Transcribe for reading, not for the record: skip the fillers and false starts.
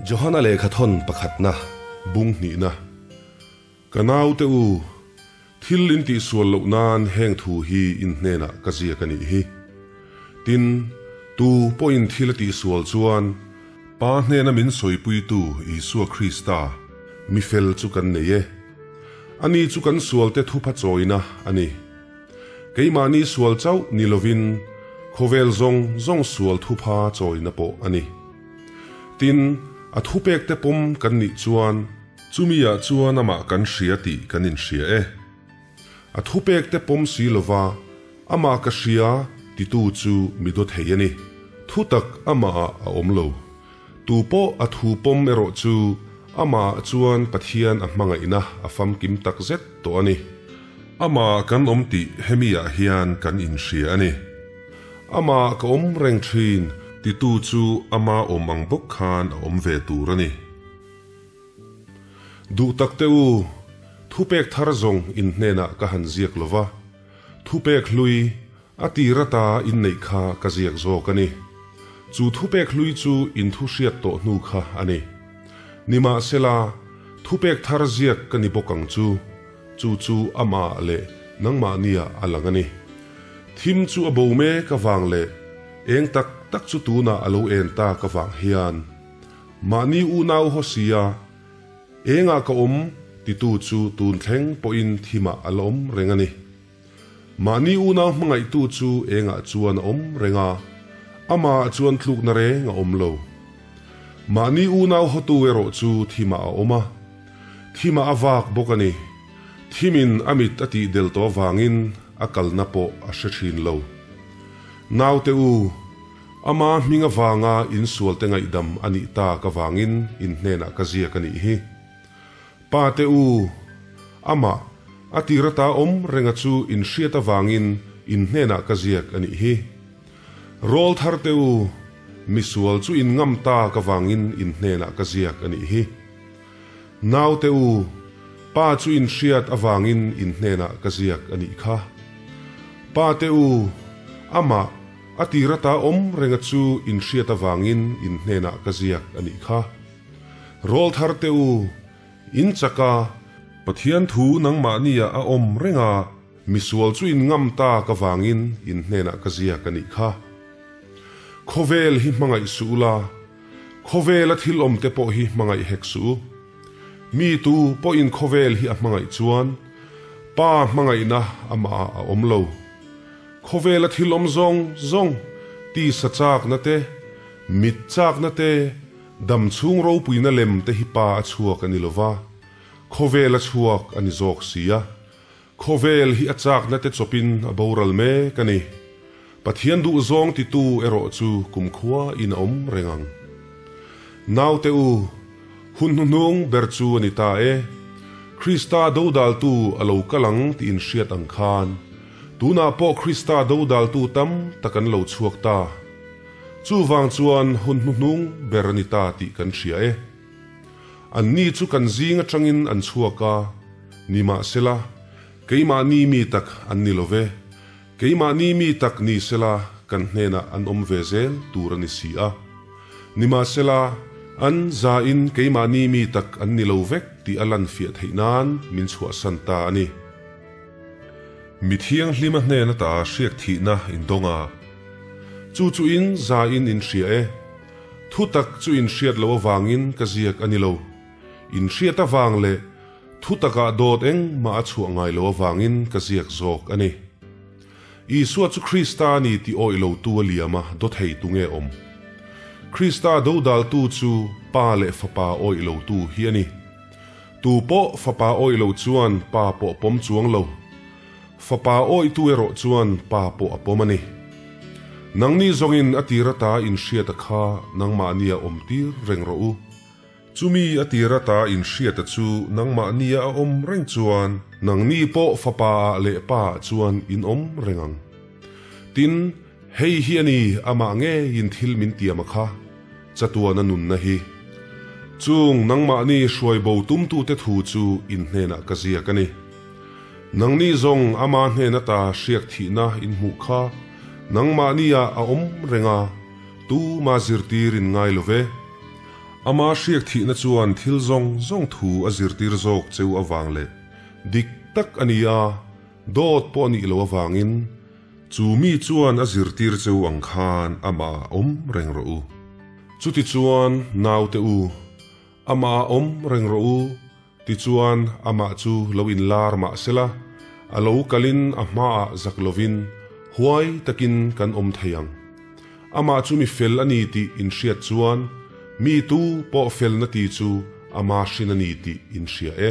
Johana lehkhathawn pakhatna, bung hnihna. Ka naute u, thil in tihsual loh nan heng thu hi in hnenah ka ziak a nih hi. Tin, tu pawhin thil a tihsual chuan Pa hnena min sawipuitu Isua Krista, mi fel chu kan nei e. Ani chu kan sualte thupha chawina a ni. Keimahni sual chauh ni lovin khawvel zawng zawng sual thupha chawina pawh a ni. Tin, a thupekte pawm kan nih chuan chumi-ah chuan amah kan hria tih kan inhria e. A thupekte pawm si lova amah ka hria titu chu mi daw thei a ni. Thutak amahah a awm lo. Tu pawh a thu pawm erawh chu amahah chuan Pathian a hmangaihna a famkim tak zet tawh a ni. Amah kan awm tih hemi-ah hian kan inhria a ni. Amah ka awm reng thin titu chu ama awm ang bawk khan a awm ve tur a ni. Duh tak te u, thupek thar zawng in hnenah ka han ziak lo va, thupek hlui a tir ata inneih kha ka ziak zawk a ni. Chu thupek hlui chu in thu hriat tawh hnu kha a ni. Nimahsela, thupek thar ziak ka ni bawk ang chu. Chu chu amah leh nangmahniah a lang a ni. Thim chu a bo mek avang leh eng tak tak chu tunah a lo en tak avang hian mahni unau haw sia engah ka awm titu chu tun thleng pawhin thimah a la awm reng a ni. Mahni unau hmangaihtu chu engah chuan a awm reng a, amah chuan tlukna reng a awm lo. Mahni unau hawtu erawh chu thimah a awm a, thimah a vak bawk a ni. Thimin a mit a tih del tawh avangin a kalna pawh a hre thin lo. Naute u, ama hming avanga insualte ngaihdam a nih tak avangin in hnenah ka ziak a nih hi. Pa te u, amah, a tir ata awm renga chu in hriat avangin in hnenah ka ziak a nih hi. Rawl thar te u, misual chu in ngam tak avangin in hnenah ka ziak a nih hi. Nau te u, pa chu in hriat avangin in hnenah ka ziak a nih kha. Pa te u, amah, a tir ata awm renga chu in hriat avangin in hnenah ka ziak a nih kha. Rawl thar te u, in chak a. Pathian thu nangmahnia a awm reng a, misual chu in ngam tak avangin in hnenah ka ziak a nih kha. Khawvel hi hmangaih suh ula, khawvela thil awm te pawh hi hmangaih hek suh u. Mi tu pawhin khawvel hi a hmangaih chuan Pa hmangaihna amahah a awm lo. Khawvela thil awm zawng zawng, tisa chakna te, mit chakna te, Dam chhung ropuina lem te hi pa a chhuak a ni lo va, khawvel a chhuak a ni zawk si a. Khawvel hi a chakna te chawpin a boral mek a ni. Pathian duh zawng titu erawh chu kumkhua in a awm reng ang. Naute u, hun hnuhnung ber chu a ni ta e. Krista dodaltu a lo kal ang tih in hriat ang khan, tunah pawh Krista dodaltu tam tak an lo chhuak ta. Chuvang chuan hun hnuhnung ber a ni ta tih kan hria e. Anni chu kan zing atangin an chhuak a, nimahsela, keimahni mi tak an ni lo ve. Keimahni mi tak ni sela kan hnenah an awm ve zel tur a ni si a. Nimahsela, an zain keimahni mi tak an ni lo vek tih a lan fiah theih nan min chhuahsan ta a ni. Mi thianghlima hnen ata hriak thihna indawng a. Chu chu in za in in hria e. Thu tak chu in hriat loh avangin ka ziak a ni lo. In hriat avang leh thu takah dawt engmah a chhuah ngai lo avangin ka ziak zawk a ni. Isua chu Krista a ni tih awih lotu a liam a daw thei tu nge awm? Krista dodaltu chu Pa leh Fapa awih lotu hi a ni. Tu pawh Fapa awih lo chuan Pa pawh pawm chuang lo. Fapa awitu erawh chuan pa pawh a pawm a ni. Nangni zawngin a tir ata inhriata kha nangmahnia awm tir reng rawh u. Chumi a tir ata inhriata chu nangmahnia a awm reng chuan nangni pawh fapa ah leh pa ah chuan in awm reng ang. Tin, hei hi a ni amah ngeiin thil min tiam a kha, chatuana nunna hi. Chung nangmahni hruai bo tumtute thu chu in hnenah ka ziak a ni. Nangni zawng ama hnen ata hriak thihna in hmuh kha nangmahnia a awm reng a, tuma zirtir in ngai lo ve. Ama hriak thihna chuan thil zawng zawng thu a zirtir zawk che u avang leh dik tak a ni a, dawt pawh a nih loh avangin, chu mi chuan a zirtir che u ang khan amahah awm reng rawh u. Chutichuan, naute u, amahah awm reng rawh u, tichuan amah chu lo inlar mah sela, a lo kalin a hmaah zak lovin huai takin kan awm thei ang. Amah chu mi fel a ni tih inhriat chuan mi tu pawh felna ti chu ama hrin a ni tih inhria e.